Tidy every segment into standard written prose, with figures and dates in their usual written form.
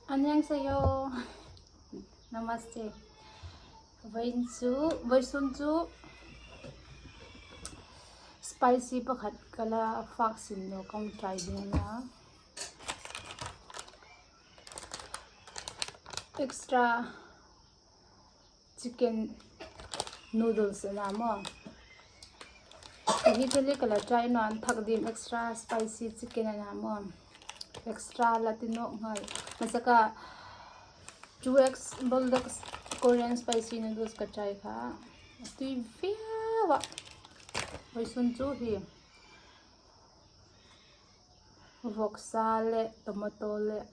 Annyeonghaseyo Namaste Vawiin chu vawisun chu spicy pakhat ka la fak sin lo ka rawn try dawn ania extra chicken noodles ania maw hi te ka la try nuam thak dim extra spicy chicken ania maw extra la ti nawk nghal hmasaka 2x buldak korean spicy noodles ka try kha a tui viau a hawisawn chu hei vawksa leh tomato leh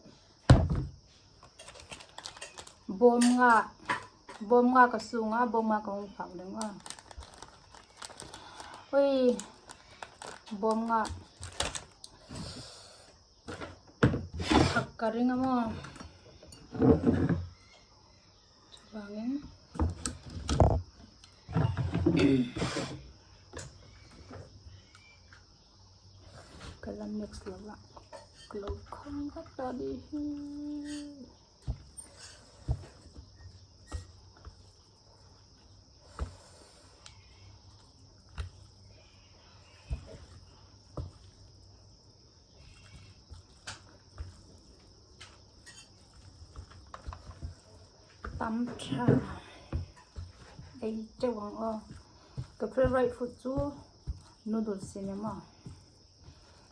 bawm nga bawm nga ka sung a bawm nga ka hung phak deuh a ui bawm nga thak ka ring a maw chuvangin Ka la mix lo a ka lo kham vak a nih hi. Tam tha ei teuh ang aw ka favourite food chu noodles a ni maw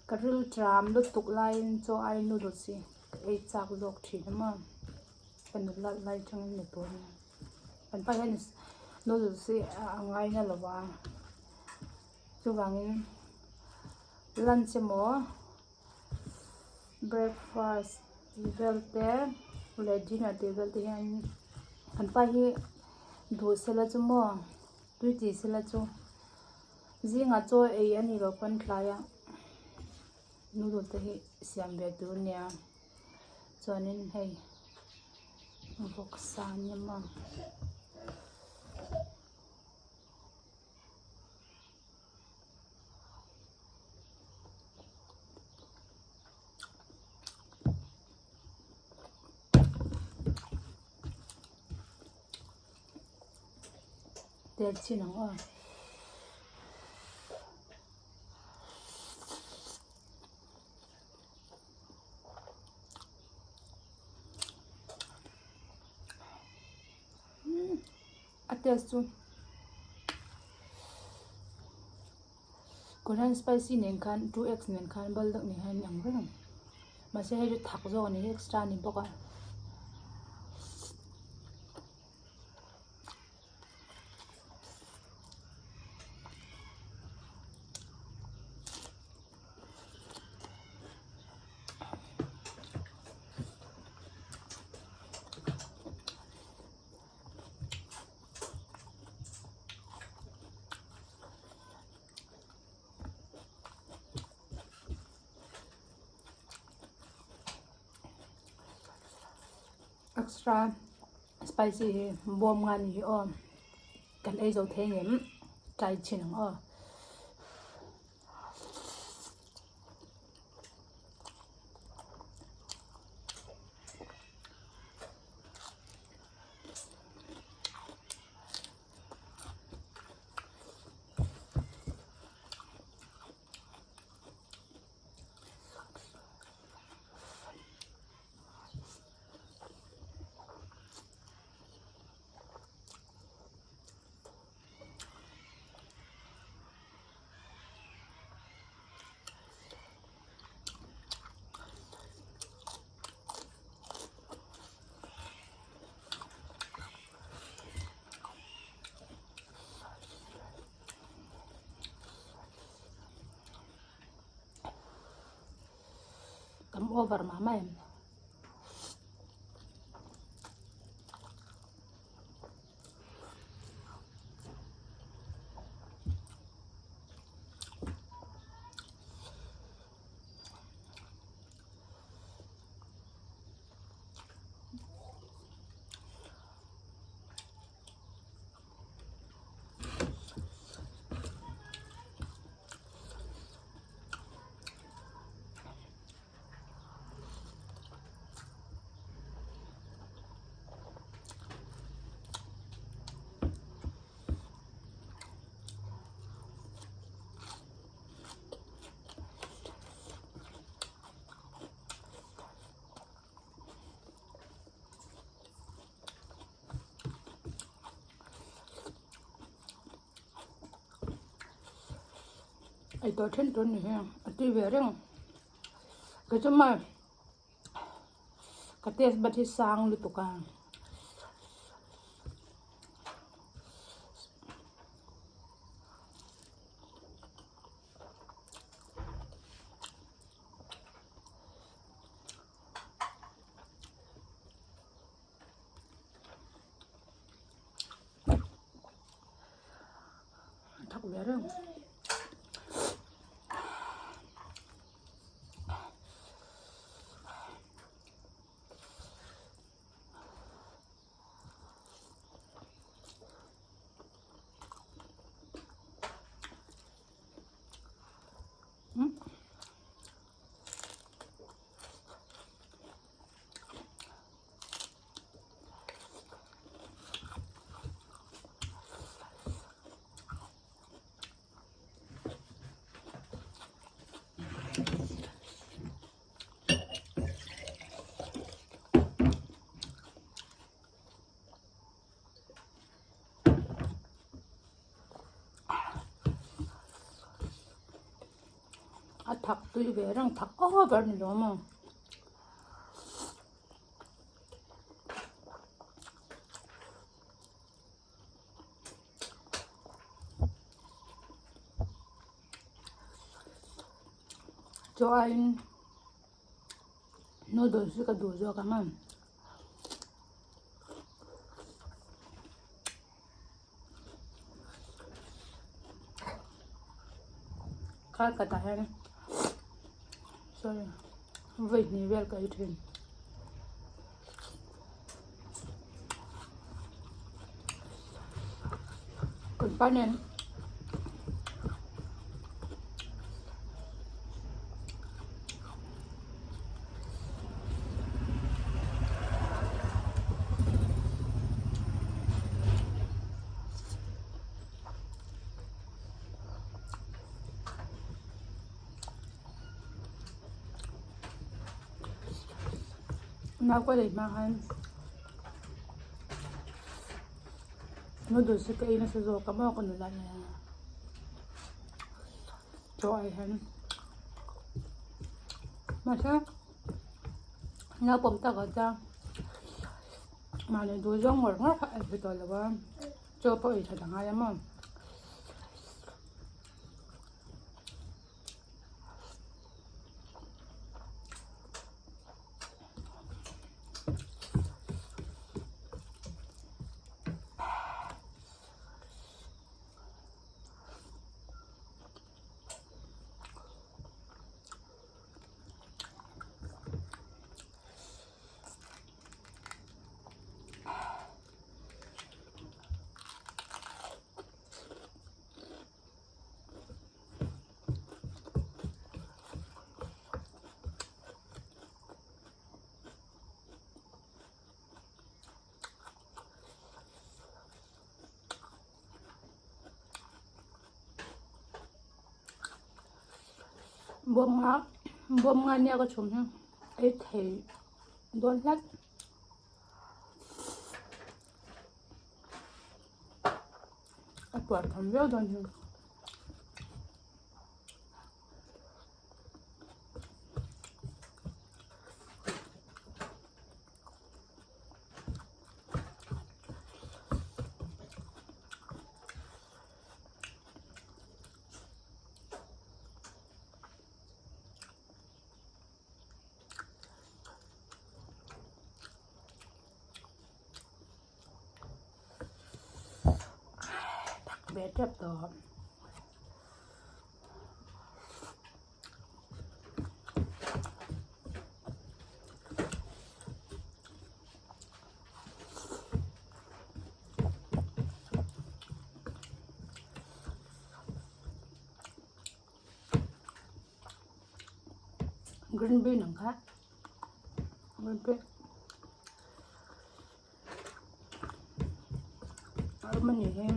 ka ril tram lutuk laiin chaw ai noodles hi ka ei chak zawk thin a maw ka nula lai atangin ni tur a ni kan pa hian noodles hi a ngaina lo va chuvangin lunch emaw breakfast tih vel te leh dinner tih vel te hian an pa hi duh sela chu maw tui tih sela chu zingah chaw ei a nih loh pawn tlaiah noodle te hi siam ve tur a nia chuanin hei vawksa a ni maw. Tel chin ang aw. A taste chu Korean spicy nen khan 2x nen khan bal deuh nen khan a inang vek ang mahse hei chu thak zawk a ni extra a ni bawk a. Extra spicy hi bawm nga ni hi aw kan ei zo thei ngem try chhin ang aw. Tam over mah mah em. Ei tawh then tur ni hi a tui ve reng kei chu mai ka taste bud hi sang lutuk a. Thak ve reng. A thak tui ve reng thak over ni lo maw. Chuan noodles hi ka duh zawk ang a. Kar khatah hian sorry vawi hnih vel ka ei thin. Kan pa nen Nau ka lei hma khan noodles hi ka ei nasa zawk a maw ka nula nen chaw ai hian mahse naupang takah chuan mahni duh zawng ngawr ngawr kha a ei tawh lo a chaw pawh ei that a ngai a maw. Bawm nga bawm nga nia ka chhum hi ei thei dawn hlat. A puar tham viau dawn hi. Ve tep tawh. Green bean ang kha green bean a awm a ni hi.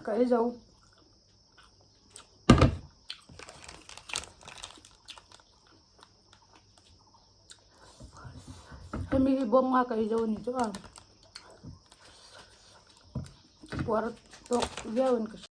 Ka ei zo. Hemi hi bawm nga ka ei zo a ni chu a puar tawk viau in ka hria.